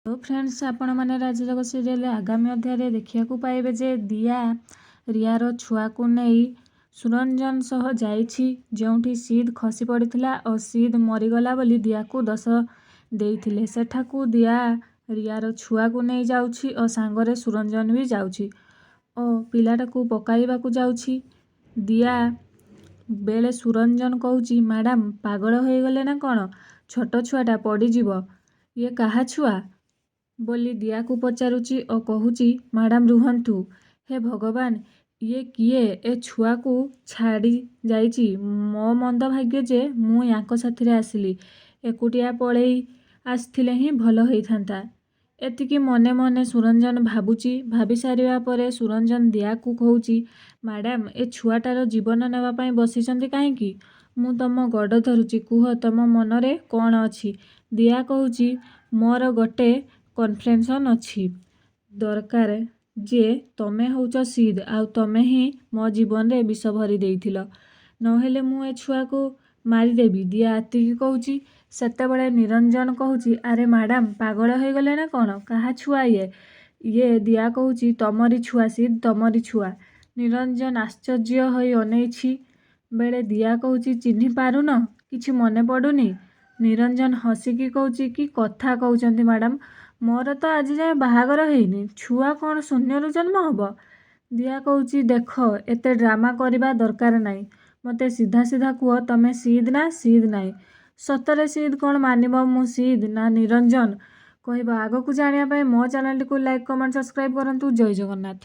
ତ ଫ୍ରେଣ୍ଡସ୍, ଆପଣମାନେ ରାଜଯୋଗ ସିରିଏଲରେ ଆଗାମୀ ଅଧ୍ୟାୟରେ ଦେଖିବାକୁ ପାଇବେ ଯେ ଦିଆ ରିୟାର ଛୁଆକୁ ନେଇ ସୁରଞ୍ଜନ ସହ ଯାଇଛି, ଯେଉଁଠି ସିଦ୍ ଖସି ପଡ଼ିଥିଲା ଓ ସିଦ୍ ମରିଗଲା ବୋଲି ଦିଆକୁ ଦୋଷ ଦେଇଥିଲେ। ସେଠାକୁ ଦିଆ ରିୟାର ଛୁଆକୁ ନେଇ ଯାଉଛି ଓ ସାଙ୍ଗରେ ସୁରଞ୍ଜନ ବି ଯାଉଛି ଓ ପିଲାଟାକୁ ପକାଇବାକୁ ଯାଉଛି ଦିଆ ବେଳେ ସୁରଞ୍ଜନ କହୁଛି, "ମ୍ୟାଡ଼ାମ୍, ପାଗଳ ହୋଇଗଲେ ନା କ'ଣ? ଛୋଟ ଛୁଆଟା, ପଡ଼ିଯିବ। ଇଏ କାହା ଛୁଆ?" ବୋଲି ଦିଆକୁ ପଚାରୁଛି ଓ କହୁଛି, "ମ୍ୟାଡ଼ାମ୍, ରୁହନ୍ତୁ। ହେ ଭଗବାନ, ଇଏ କିଏ ଏ ଛୁଆକୁ ଛାଡ଼ି ଯାଇଛି? ମୋ ମନ୍ଦ ଭାଗ୍ୟ ଯେ ମୁଁ ୟାଙ୍କ ସାଥିରେ ଆସିଲି। ଏକୁଟିଆ ପଳେଇ ଆସିଥିଲେ ହିଁ ଭଲ ହେଇଥାନ୍ତା।" ଏତିକି ମନେ ମନେ ସୁରଞ୍ଜନ ଭାବୁଛି। ଭାବି ସାରିବା ପରେ ସୁରଞ୍ଜନ ଦିଆକୁ କହୁଛି, "ମ୍ୟାଡ଼ାମ୍, ଏ ଛୁଆଟାର ଜୀବନ ନେବା ପାଇଁ ବସିଛନ୍ତି କାହିଁକି? ମୁଁ ତମ ଗୋଡ଼ ଧରୁଛି, କୁହ ତମ ମନରେ କ'ଣ ଅଛି?" ଦିଆ କହୁଛି, "ମୋର ଗୋଟେ କନଫେସନ୍ ଅଛି ଦରକାର ଯେ ତମେ ହେଉଛ ସିଦ୍ ଆଉ ତମେ ହିଁ ମୋ ଜୀବନରେ ବିଷ ଭରି ଦେଇଥିଲ। ନହେଲେ ମୁଁ ଏ ଛୁଆକୁ ମାରିଦେବି।" ଦିଆ ଏତିକି କହୁଛି, ସେତେବେଳେ ନିରଞ୍ଜନ କହୁଛି, "ଆରେ ମ୍ୟାଡ଼ାମ୍, ପାଗଳ ହୋଇଗଲେ ନା କ'ଣ? କାହା ଛୁଆ ଇଏ?" ଇଏ ଦିଆ କହୁଛି, "ତମରି ଛୁଆ ସିଦ୍, ତମରି ଛୁଆ।" ନିରଞ୍ଜନ ଆଶ୍ଚର୍ଯ୍ୟ ହୋଇ ଅନେଇଛି ବେଳେ ଦିଆ କହୁଛି, "ଚିହ୍ନି ପାରୁନ? କିଛି ମନେ ପଡ଼ୁନି?" ନିରଞ୍ଜନ ହସିକି କହୁଛି, "କି କଥା କହୁଛନ୍ତି ମ୍ୟାଡ଼ାମ୍? ମୋର ତ ଆଜିଯାଏଁ ବାହାଘର ହେଇନି। ଛୁଆ କ'ଣ ଶୂନ୍ୟରୁ ଜନ୍ମ ହେବ?" ଦିଆ କହୁଛି, "ଦେଖ, ଏତେ ଡ୍ରାମା କରିବା ଦରକାର ନାହିଁ। ମୋତେ ସିଧା ସିଧା କୁହ, ତମେ ସିଦ୍ ନା ସିଦ୍ ନାହିଁ? ସତରେ ସିଦ୍ କ'ଣ ମାନିବ ମୁଁ ସିଦ୍ ନା ନିରଞ୍ଜନ କହିବ?" ଆଗକୁ ଜାଣିବା ପାଇଁ ମୋ ଚ୍ୟାନେଲଟିକୁ ଲାଇକ୍, କମେଣ୍ଟ, ସବସ୍କ୍ରାଇବ୍ କରନ୍ତୁ। ଜୟ ଜଗନ୍ନାଥ।